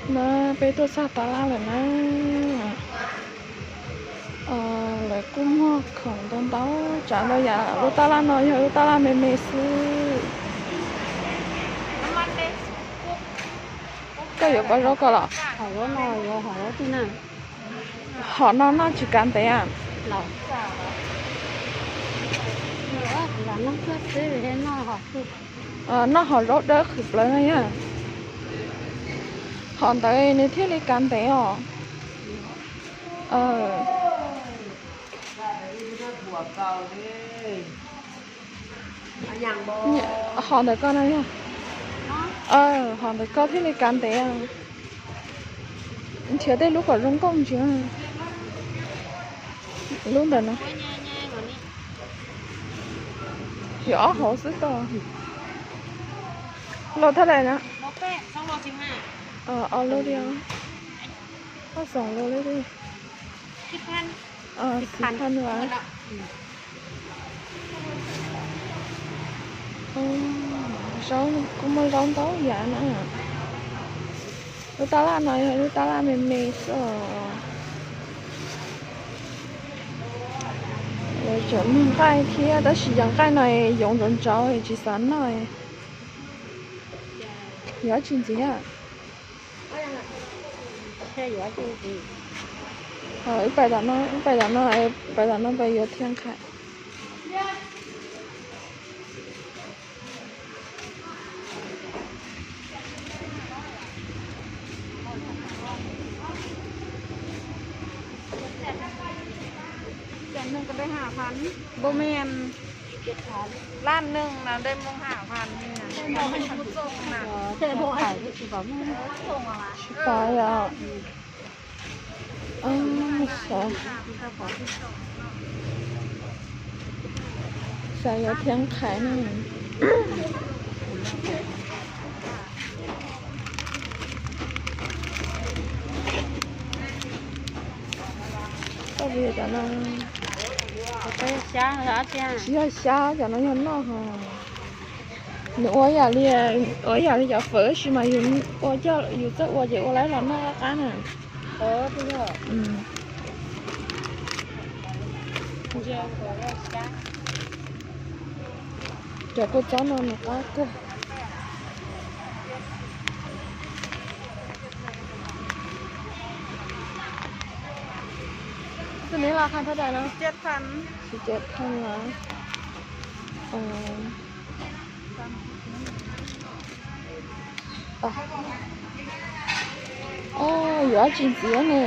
Na, peb tuaj txog tab laj lawm na. Lawv kuj muag khoom ntau ntau tsav ntau yam. Lub tab laj no yog lub tab laj me me xwb. Koj yuav pom zaub koj los? Hom no noj tsis kav ntev a? Noj hom zaub dawb qhwv plawv no yog. Hom ntawd nws thiaj li kav ntev os. Hom ntawm koj no yog. Hom ntawm koj thiaj li kav ntev. Nrhiav tej lub kom zoo nkauj ntsis. Lub ntawm no. Yuav ob hauv xwb tau. Los thaj lais na. Ob lub li. Ob xoom lub li. Xis phaj na. Zaub kuj muaj zaub ntau yam na. Lub tab laj no yog lub tab laj me me xwb os. Tseem muag nqaij thiab tab sis cov nqaij no yoov ntxauv ntxauv tsis xav noj. Yuav tsis ntxiv. Wb pais tom no, wb pais tom no, pais tom no pais yuav thiab nqaij. Npau me, laj neeg na npau me ha fas na. Tsis pom yom. Xav yuav thiab nqaij na. Koj puas yog cov no? Tsis yog xyab, cov no yog noj hos. Nws ua yam li, ua yam li cov fawm tab sis mas yus ua coj, yus txawj ua ces ua lawm los noj qab qab na. Cov kua txob no nws qab kawg. Xwb neb los qhov thaj dais no? Xwb ces thaj no. Yuav dab tsi ntxiv ne?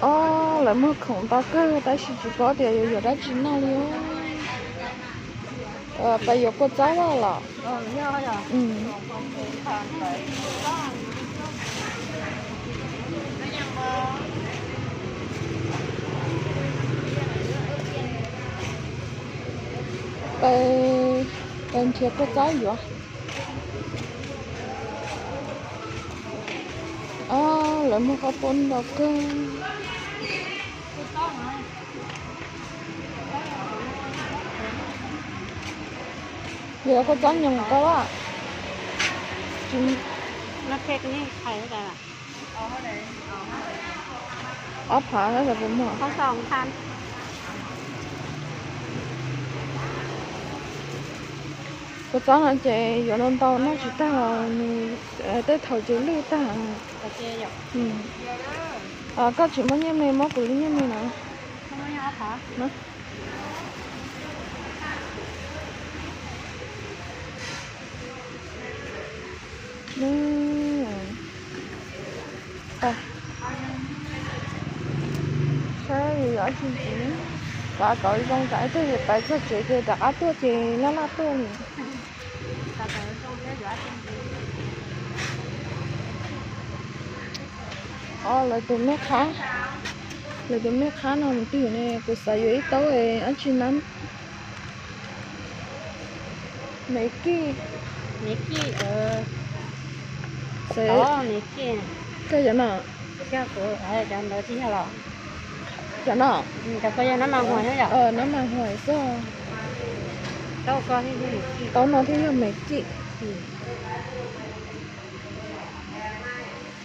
Ob, lawv muag khoom ntau kawg tab sis tsis paub tias yuav yuav dab tsi noj li. Pais yuav kua txob los? Pais nrhiav kua txob yuav. Ob, lawv muag qhov poob ntau kawg. Yuav kua txob nyoos koj los? Ob phav puas muaj? Kua txob no ces yuav ntau ntau noj tsis tag, nws tej thaum ces lwj tag. Koj tsis muaj nyiaj me muab kuv lub nyiaj me na. Saib yog dab tsi ntxiv, xav kom zoo tsam ib pliag pais txog tsev ces rov qab tuaj ces laj laj tuaj li. Lawv tus me qhab, lawv tus me qhab no mus twg ne? Kuv xav yuav ib taub dab tsi na. Me kij, me kij, me kij. Koj cov no? Cov no, cov no mas huam xwb. Taub no thiaj yog me kib.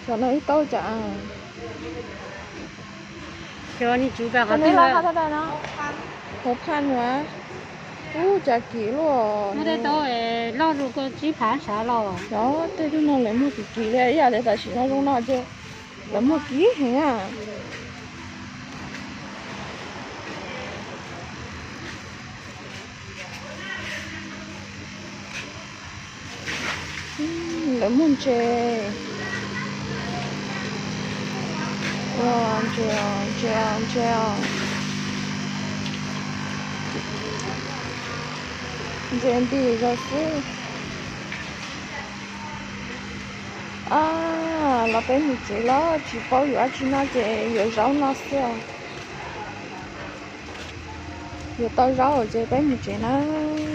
Cov no ib taub cas? Cov no, hauv phaj no, ub, cas kim luaj. Loj, tej tug no lawv muag kim kim li ib yam li tam sim no zoo no ces lawv muag kim heev na. Lawv muag ntses, ntses, ntses, ntses, ntses nti zog xwb. Ab, los peb mus tsev los tsis paub yuav dab tsi noj ces yuav zaub noj xwb os. Yuav tau zaub ces peb mus tsev nawb.